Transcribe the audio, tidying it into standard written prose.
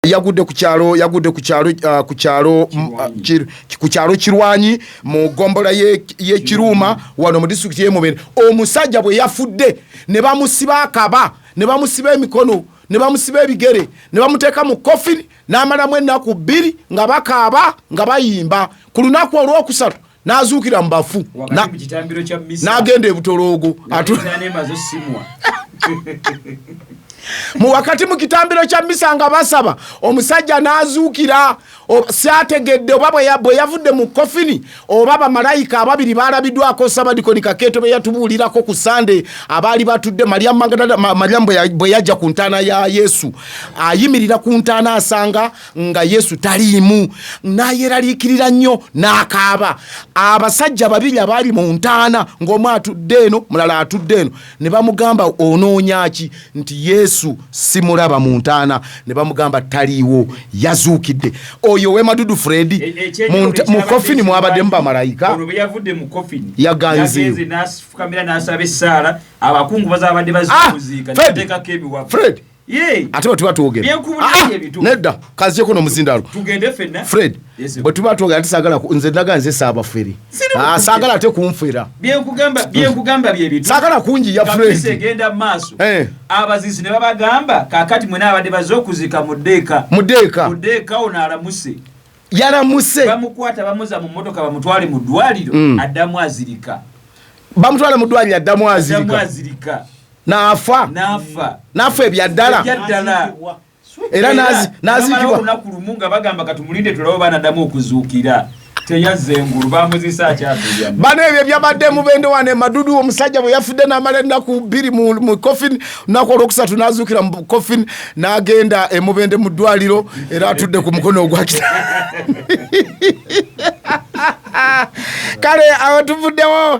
Yagudde ku kyalo, yagudde ku kyalo, ku kyalo ku kyalo Kirwanyi mu gombola y'e Kiruuma wano mu disitulikiti y'e Mubende. Omusajja bwe yafudde ne bamusiba akaba, ne bamusiba emikono, ne bamusiba ebigere, ne bamuteeka mu coffin, n'amalamu ennaku 2 nga bakaaba nga bayimba. Ku lunaku olwokusatu n'azuukira mu bafu. Wakati mu kitambiro kya misa. N'agenda ebutoloogo. Nga emaze osimwa. Mu wakati mu kitambiro kya misa nga basaba, omusajja n'azuukira. Syategedde oba bwe yavudde mu coffin oba bamalayika ababiri balabiddwako Sabadikoni Kakeeto be yatubuulirako ku Sande, abaali batudde Mariyamu Magadala. Mariyamu bwe yajja ku ntaana ya Yesu, ayimirira ku ntaana, asanga nga Yesu taliimu, n'ayeraliikirira nnyo n'akaaba. Abasajja babiri abaali mu ntaana, ng'omu atudde eno, mulala atudde eno, ne bamugamba, "Onoonya ki?" Nti, "Yesu simulaba mu ntaana." Ne bamugamba, "Taliiwo, yazuukidde." Oyo wemadudu Fred, mu coffin mwabaddemu bamalayika. Ono bwe yavudde mu coffin, Yaganzeewo. yagenze n'afukamira n'asaba essaala. Abakungu bazabadde bazikuziika. Fred! Nebateekako emiwafu. Fred! Ye. Ate bwe tuba twogera Byenkubulira ebituufu. Nedda, kanzijeko n'omuzindaalo. Tugende ffenna. Fred, Yes, bwe tuba twogera, ate saagala nze naga nze saabafere. Siri Ah, mukubye. saagala ate kunfera. Byenkugamba byebitu. Saagala kunjiya. Misa Fred. egenda mu maaso. Eh. Abaziisi ne babagamba, "Kaakati mwena abadde bazze okuziika, muddeeka." Mudeeka. Muddeeka, ono alamuse. Yalamuse. Bamukwata, bamuza mu mmotoka, bamutwale mu ddwaliro. Addamu azirika. Bamutwala mu ddwaliro, addamu Addamu azirika. Azirika. N'afa. N'afa. N'afa ebyaddala. Ebyaddala. Era n'aziikibwa. Olunaku lumu nga bagamba, "Katumulinde tulabe banaddamu okuzuukira." Teyazza engulu, bamuzisa akyatulya. Bano ebyo byabadde Mubende wane Madudu. Omusajja bwe yafudde n'amala ennaku 2 mu coffin, lunaku olwokusatu n'azuukira mu coffin, n'agenda emubende mu ddwaliro, era atudde ku mukono ogwakita. Kale awo tuvuddewo.